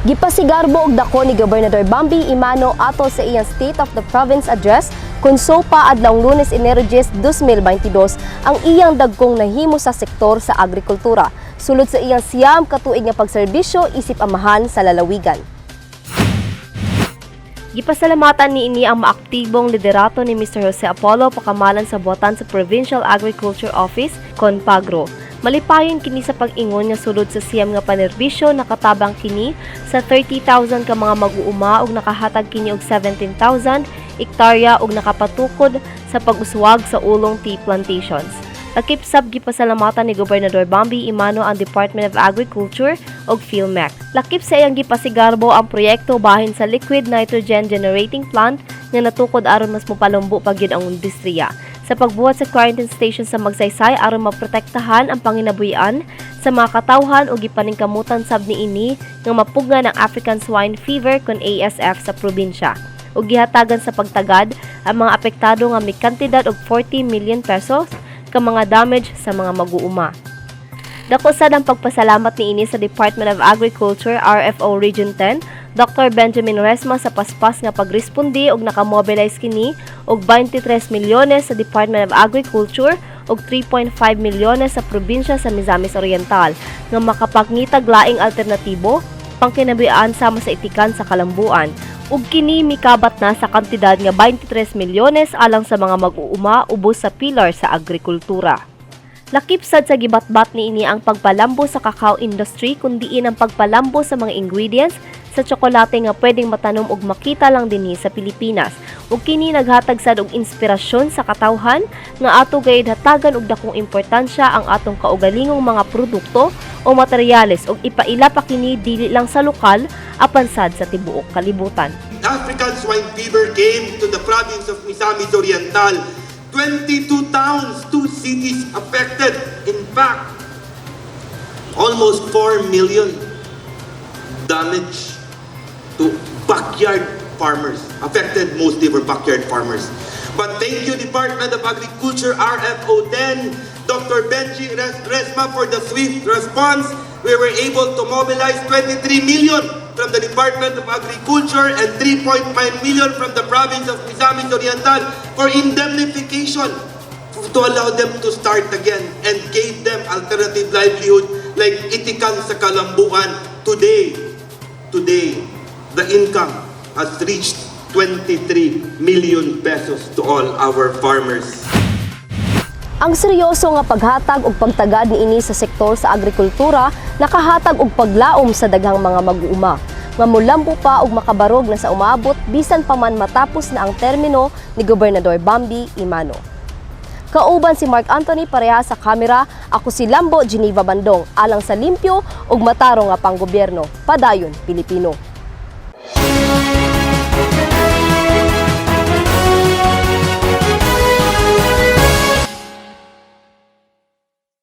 Gipasigarbo og dako ni Gobernador Bambi Emano atol sa iyang State of the Province Address kon SOPA adlawng Lunes, Enero 10, 2022 ang iyang dagkong nahimo sa sektor sa agrikultura sulod sa iyang 9 ka tuig nga pagserbisyo isip amahan sa lalawigan. Gipasalamatan niini ang maaktibong liderato ni Mr. Jose Apollo Pacamalan sa buhatan sa Provincial Agriculture Office, Conpagro. Malipayon kini sa pag-ingon nga sulod sa 9 nga panerbisyo, nakatabang kini sa 30,000 ka mga mag-uuma ug nakahatag kini og 17,000 ektarya ug nakapatukod sa pag-uswag sa oolong tea plantations. Lakip sab, gipasalamatan ni Gobernador Bambi Emano ang Department of Agriculture ug PhilMech. Lakip sa iyang gipasigarbo ang proyekto bahin sa liquid nitrogen generating plant nga natukod aron mas mopalumbo pa gyud ang industriya. Sa pagbuhat sa quarantine station sa Magsaysay aron maprotektahan ang panginabuhian sa mga katawhan ug gipaningkamutan sab niini nga mapugngan ang African Swine Fever kon ASF sa probinsya ug gihatagan sa pagtagad ang mga apektado nga may kantidad og 40 million pesos ka mga damage sa mga mag-uuma. Dako sad ang pagpasalamat niini sa Department of Agriculture RFO Region 10, Dr. Benjamin Resma, sa paspas nga pagresponde og nakamobilize kini og 23 milyones sa Department of Agriculture ug 3.5 milyones sa probinsya sa Misamis Oriental nga makapangitag laing alternatibo pangkinabuhian sama sa itikan sa kalambuan ug kini mikabat na sa kantidad nga 23 milyones alang sa mga mag-uuma ubos sa pilar sa agrikultura. Lakip sad sa gibatbat niini ang pagpalambo sa cacao industry kun diin ang pagpalambo sa mga ingredients sa tsokolate nga pwedeng matanom ug makita lang dinhi sa Pilipinas. Ug kini naghatag sad og inspirasyon sa katawhan nga ato gayud hatagan og dakong importansya ang atong kaugalingong mga produkto o materyales ug ipaila pa kini dili lang sa lokal apan sad sa tibuok kalibutan. African swine fever came to the province of Misamis Oriental. 22 towns, 2 cities affected. In fact, almost 4 million damage to backyard farmers. Affected mostly were backyard farmers. But thank you, Department of Agriculture, RFO 10, Dr. Benji Resma, for the swift response. We were able to mobilize 23 million from the Department of Agriculture and 3.5 million from the province of Misamis Oriental for indemnification to allow them to start again and gave them alternative livelihood like itikan sa kalambuan. Today, the income has reached 23 million pesos to all our farmers. Ang seryoso nga paghatag og pagtagad niini sa sektor sa agrikultura nakahatag og paglaom sa daghang mga mag-uuma nga mulambo pa og makabarog na sa umabot bisan pa man matapos na ang termino ni Gobernador Bambi Emano. Kauban si Mark Anthony pareha sa kamera, ako si Lambo Geneva Bandong alang sa limpyo ug matarong nga panggobyerno. Padayon, Pilipino.